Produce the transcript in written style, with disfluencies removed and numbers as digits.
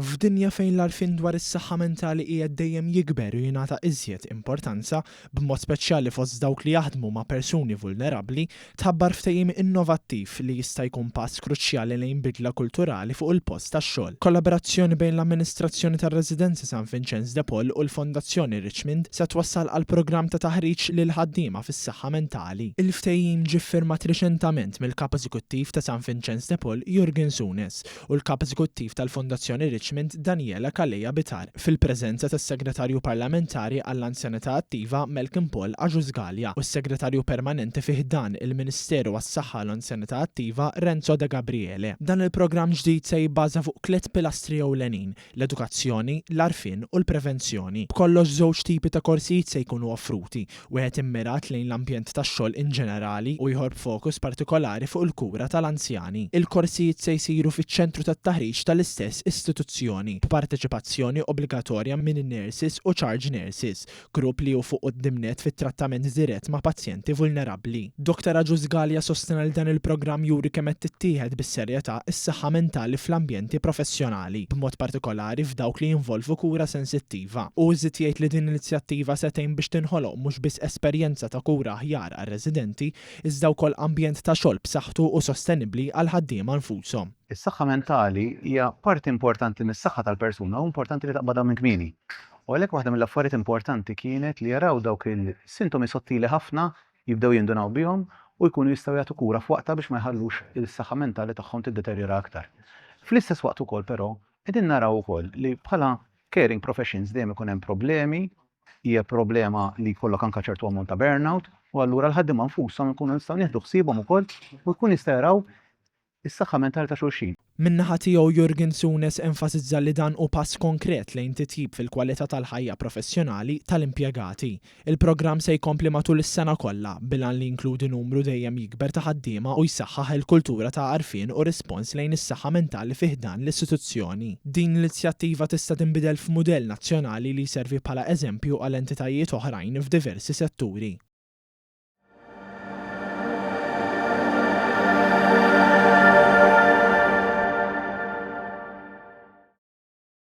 F'dinja fejn l-għarfien dwar is-saħħa mentali qiegħed dejjem jikber u jingħata iżjed importanza, b'mod speċjali fost dawk li jaħdmu ma' persuni vulnerabbli, tħabbar ftehim innovattiv li jista' jkun pass kruċjali lejn bidla kulturali fuq il-post tax-xogħol. Kollaborazzjoni bejn l-amministrazzjoni tar-Residenza San Vinċenz de Paul u l-Fondazzjoni Richmond se twassal għal programm ta' taħriġ lill-ħaddiema fis-saħħa mentali. Il-ftehim ġie ffirmat riċentament mill-Kap Eżekuttiv ta' San Vinċenz de Paul Jurgen Souness u l-Kap Eżekuttiv tal-Fondazzjoni Richmond Daniela Calleja Bitar, fil-preżenza tas-Segretarju Parlamentari għall-Anzjanità Attiva Malcolm Paul Agius Galea u s-Segretarju Permanenti fi ħdan il-Ministeru għas-Saħħa u l-Anzjanità Attiva Renzo Degabriele. Dan il-programm ġdid se jibbaża fuq tliet pilastri ewlenin, l-edukazzjoni, l-għarfien u l-prevenzjoni. B'kollox żewġ tipi ta' korsijiet se jkunu offruti, wieħed immirat lejn l-ambjent tax-xogħol inġenerali u ieħor b'fokus partikolari fuq il-kura tal-anzjani. Il-korsijiet se jsiru fiċ-ċentru tat-taħriġ tal-istess istituzzjoni, b'parteċipazzjoni obbligatorja minn nurses u charge nurses, grupp li hu fuq quddiem nett fit-trattament dirett ma' pazjenti vulnerabbli. Dottor Agius Galea sostna li dan il-programm juri kemm qed tittieħed bis-serjetà s-saħħa mentali fl-ambjenti professjonali, b'mod partikolari f'dawk li jinvolvu kura sensittiva. Hu żied jgħid li din l-inizjattiva se tgħin biex tinħoloq mhux biss esperjenza ta' kura aħjar għar-residenti, iżda wkoll ambjent ta' xogħol b'saħħtu u sostenibbli għall-ħaddiema nfushom. Is-saħħa mentali hija parti importanti mis-saħħa tal-persuna u importanti li taqbadha minn kmieni. U għalhekk waħda mill-affarijiet importanti kienet li jaraw dawk il-sintomi sottili ħafna, jibdew jindunaw bihom u jkunu jistgħu jagħtu kura f'waqtha biex ma jħallux is-saħħa mentali tagħhom tiddeterjora aktar. Fl-istess waqt ukoll però qegħdin naraw ukoll li bħala caring professions dejjem ikun hemm problemi, hija problema li jkollok anke ċertu ammont ta' burnout u allura l-ħaddiema nfushom ikunu nistgħu nieħdu ħsiebhom ukoll u jkun jista' jaraw is-saħħa mentali ta' xulxin. Min-naħa tiegħu Jurgen Souness enfasizza li dan hu pass konkret lejn titjib fil-kwalità tal-ħajja professjonali tal-impjegati. Il-programm se jkompli matul is-sena kollha, bil-għan li jinkludi numru dejjem jikber ta' ħaddiema u jsaħħaħ il-kultura ta' għarfien u rispons lejn is-saħħa mentali fi ħdan l-istituzzjoni. Din l-inizjattiva tista' tinbidel f'mudell nazzjonali li jservi bħala eżempju għal entitajiet oħrajn f'diversi setturi.